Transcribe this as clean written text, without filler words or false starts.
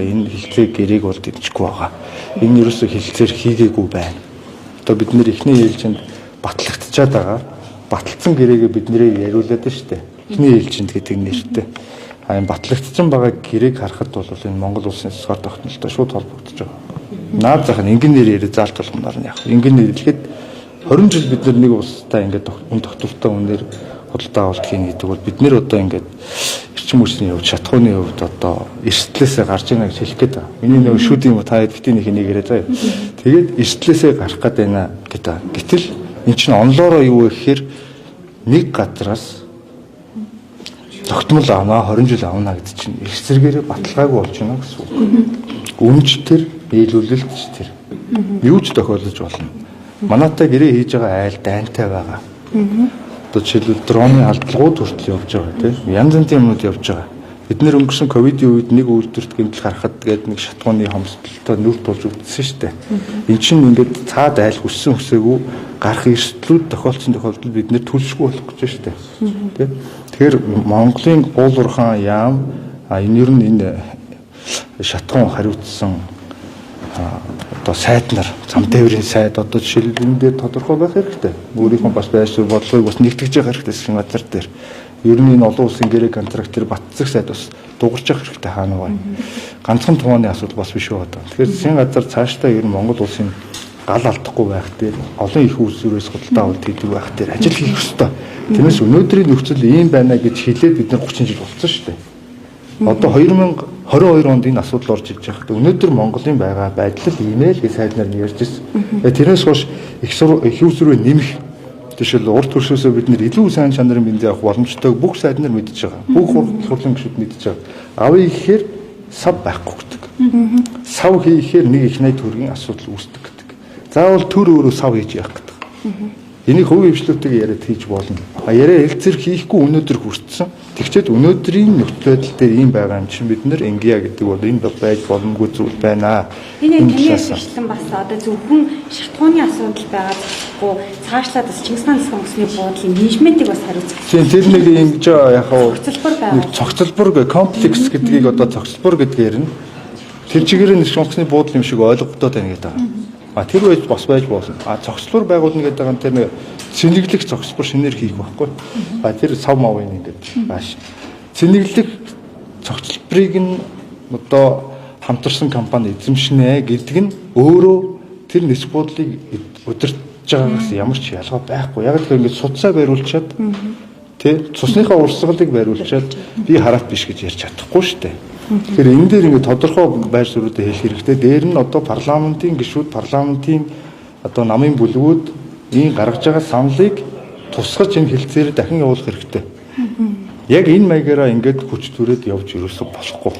Энэ хэлцээ гэрээг бол дэмжихгүй байгаа. Энэ ерөөсөө хэлцээр хийгээгүй байна. Одоо бид нэр эхний ээлжинд батлагдчихад байгаа. Баталсан гэрээгээ бид нэрээ яриулаад байна шүү дээ. Эхний ээлжинд гэдэг нэртэй. А энэ батлагдсан байгаа гэрээг харахад бол энэ Монгол улсын засгаар тогтнолтой шууд холбогдож байгаа. Наад зах нь ингэн нэр яриа заалт болгомоор нь яг. Ингэн нэр хэлэхэд 20 жил бид нар нэг улстай ингээд үн тогтвортой үнээр худалдаа авалт хийнэ гэдэг бол бид нэр одоо ингээд эрчим хүчний хувьд, шатхууны хувьд одоо эрсдлээсээ гарч ийна гэж хэлэх гээд байгаа. Миний нөгөө шүд юм та хэд битгий нэг нэг яриа заяа. Тэгээд эрсдлээсээ гарах гээд байна гэдэг. Гэтэл эн чинь онлоороо юу вэ гэхээр нэг газраас тогтмол авнаа 20 жил авна гэдэг чинь их зэргээрээ баталгаагүй болж байна гэсэн үг. Үнж тэр, нийлүүлэлт тэр. Юу ч тохиолдож болно. Манайтай гэрээ хийж байгаа айл дайнтай байгаа. Одоо жишээлбэл дроны алдлагууд хүртэл явж байгаа тийм. Янз янзын юмнууд явж байгаа. Бид нэр өнгөрсөн ковидын үед нэг үйлдвэрт гэмтэл гарахад гээд нэг шатхууны хомсдолтой нүр тулж үтсэн шүү дээ. Эн чинь ингээд цаад айл хүссэн хүсээгүй гарах эрсдлүүд тохиолдсон тохиолдолд бид нэр төлшгүй болох гэж шүү дээ. Тэ? Тэгэхээр Монголын уул уурхайн яам энэ ер нь энэ шатхуун хариуцсан одоо сайд нар, зам тээврийн сайд одоо жишээлбэл энэ дээр тодорхой байх хэрэгтэй. Өөрийнхөө бас байр суурь бодлогыг бас нэгтгэж явах хэрэгтэй засгийн газар дээр. Ер нь энэ олон улсын гэрээ контракт дээр батцах сайд бас дугарч явах хэрэгтэй хаана вэ? Ганцхан тувааны асуудал бас биш байгаа. Тэгэхээр засгийн газар цаашдаа ер нь Монгол улсын гал алдахгүй байх дээр олон их үйлсвэрээс худалдаа авалт хийдэг байх дээр ажил хийх ёстой. Тиймээс өнөөдрийн нөхцөл ийм байна гэж хэлээд бид нар 30 жил болсон шүү дээ. Одоо 2022 онд энэ асуудал орж ирж байхад өнөөдөр Монголын байгаа байдал л ийм ээ л гэж сайд нар нь ярьж ирсэн. Тэрнээс хойш их үйлсвэрээ нэмэх жишээл урд төршөөсөө бид нэр илүү сайн чанарын бензин авах боломжтойг бүх сайд нар мэдж байгаа. Бүх хурлын гишүүд мэдж байгаа. Авъя гэхээр сав байхгүй гэдэг. Сав хийхээр нэг их 80 төгрөгийн асуудал үүсдэг гэдэг. Заавал төр өөрөө сав хийж явах гэдэг. Энийг хувийн хвшлүүдтэйгээ яриад хийж болно. А яриа хэлцэр хийхгүй өнөөдөр хүртсэн. Тэгчээд өнөөдрийн нөхцөл байдал дээр ийм байгаа юм чинь бид нэр Ингия гэдэг бол энэ байж боломгүй зүйл байна. Энэ таны хэлсэн бас одоо зөвхөн шатхууны асуудал байгаа захгүй цаашлаад бас Чингис хаан засгийн онгоцны буудлын менежментийг бас хариуцах. Тийм, тэр нэг ингэж яг цогцлбор нэг цогцлбор комплекс гэдгийг одоо цогцлбор гэдгээр нь тэр чигээр нь онгоцны буудал юм шиг ойлгогдоод байна гэдэг. А тэр байж бас байж болно. А цогцлбор байгуулна гэдэг нь тэр нэг цэнэглэх цогцлбор шинээр хийх байхгүй. А тэр сав мавын ингээд бааш. Цэнэглэх цогцлборыг нь одоо хамтарсан компани эзэмшнэ гэдэг нь өөрөө тэр нисэх буудлыг удирдах байгаагаас ямар ч ялгаа байхгүй. Яг л ингээд судсаа бариулчаад тий цусныхаа урсгалыг бариулчаад би хараат биш гэж ярьж чадахгүй шүү дээ. Тэгэхээр энэ дээр ингээд тодорхой байр суурьудаа хэлэх хэрэгтэй. Дээр нь одоо парламентын гишүүд, парламентын одоо намын бүлгүүд ийм гаргаж байгаа саналыг тусгаж энэ хэлцээрээ дахин явуулах хэрэгтэй. Яг энэ маягаараа ингээд хүч түрээд явж ерөөсө болохгүй.